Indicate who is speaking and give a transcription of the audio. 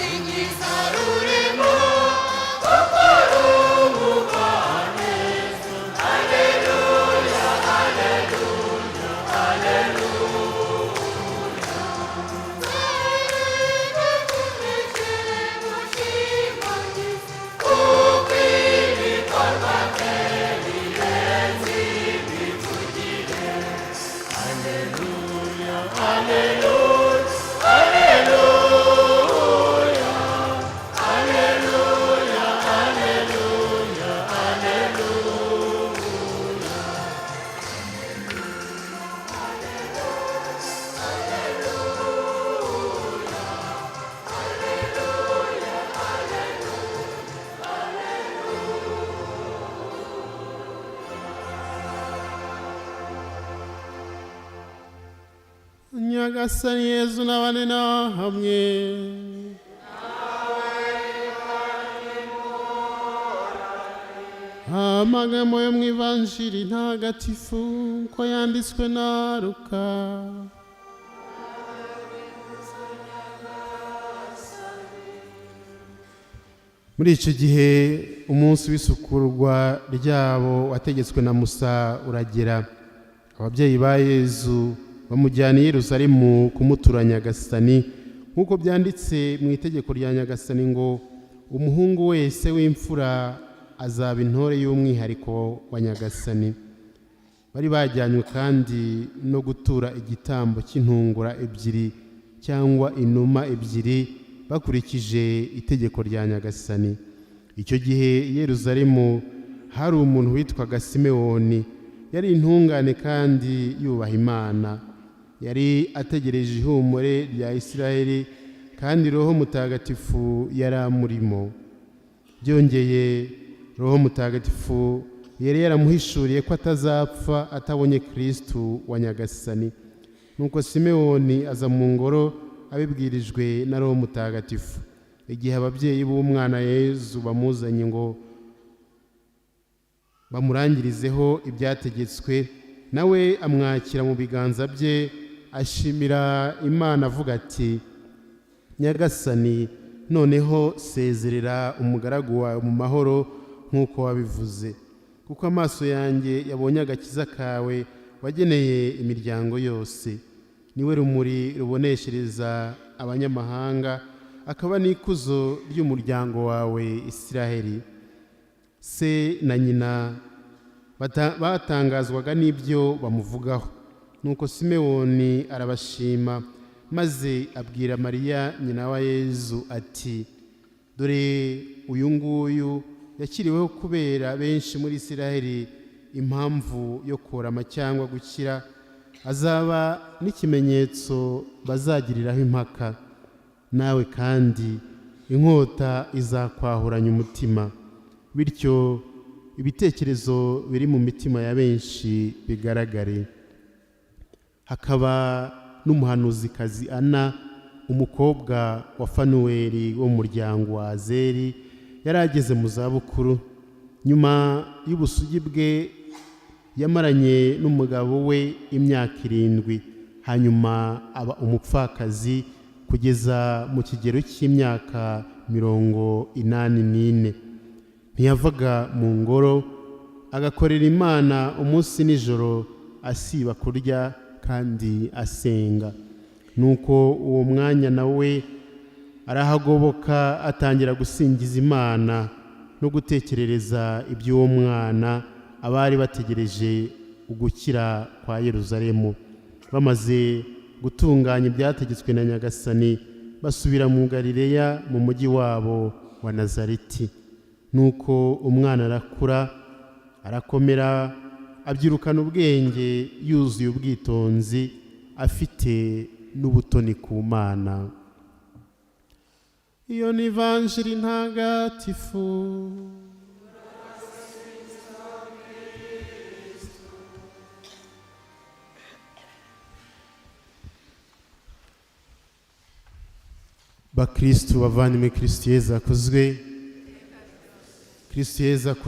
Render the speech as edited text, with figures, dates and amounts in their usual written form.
Speaker 1: Singiza Rurema kuko ari umugwaneza. Alleluya, alleluya, alleluya. Dukomeje gushimagiza kuko ibikorwa bye birenze imivugire. Alleluya, alleluya, alleluya, alleluya, alleluya, alleluya.
Speaker 2: Nyagasani Yezu n'abane na hamwe. Amagambo yo mu Ivanjiri ntagatifu ko yanditswe na Luka. Muri icyo gihe umunsi w'isukurwa ryabo wategetswe na Musa uragera. Ababyeyi ba Yezu bamujyana i Yerusalemu kumutura Nyagasani, nk'uko byanditse mu itegeko rya Nyagasani ngo umuhungu wese w'imfura azaba intore y'umwihariko wa Nyagasani. Bari bajyanywe kandi no gutura igitambo cy'intungura ebyiri cyangwa inuma ebyiri bakurikije itegeko rya Nyagasani. Icyo gihe i Yerusalemu hari umuntu witwaga Simewoni, yari intungane kandi yubaha Imana. Yari ategereje ihumure rya Isiraheli, kandi Roho Mutagatifu yari amurimo. Byongeye, Roho Mutagatifu yari yaramuhishuriye ko atazapfa atabonye Kristu wa Nyagasani. Nuko Simewoni aza mu ngoro abibwirijwe na Roho Mutagatifu. Igihe ababyeyi b'umwana Yezu bamuzanye ngo bamurangirizeho ibyategetswe, nawe amwakira mu biganza bye, ashimira Imana avuga ati: Nyagasani, noneho sezerera umugaragu wawe mu mahoro nk'uko wabivuze, kuko amaso yanjye yabonye agakiza kawe wageneye imiryango yose. Niwe rumuri ruboneshereza abanyamahanga, akaba n'ikuzo ry'umuryango wawe Isiraheli. Se na nyina batangazwaga n'ibyo bamuvugaho. Nuko Simewoni arabashima, maze abwira Mariya nyina wa Yezu ati: Dore uyu nguyu yakiriweho kubera benshi muri Isiraheli impamvu yo kurama cyangwa gukira, azaba n'ikimenyetso bazagiriraho impaka. Nawe kandi inkota izakwahuranya umutima, bityo ibitekerezo biri mu mitima ya benshi bigaragare. Hakaba n'umuhanuzikazi Ana, umukobwa wa Fanuweli wo mu muryango wa Azeri, yari ageze mu zabukuru. Nyuma y'ubusugi bwe yamaranye n'umugabo we imyaka 7, hanyuma aba umupfakazi kugeza mu kigero cy'imyaka 84. Ntiyavaga mu ngoro, agakorera Imana umunsi n'ijoro, asiba kurya kandi asenga. Nuko uwo mwanya nawe arahagoboka, atangira gusingiza Imana no gutekerereza iby'uwo mwana abari bategereje ugukira kwa Yeruzalemu. Bamaze gutunganya ibyategetswe na Nyagasani, basubira mu Galileya mu mujyi wabo wa Nazareti. Nuko umwana arakura, arakomera, abyirukana ubwenge, yuzuye ubwitonzi, afite n'ubutoni ku Mana. Iyo ni Ivanjiri ntagatifu. Bakristu bavandimwe, Kristu Yezu akuzwe. Kristu Yezu akuzwe.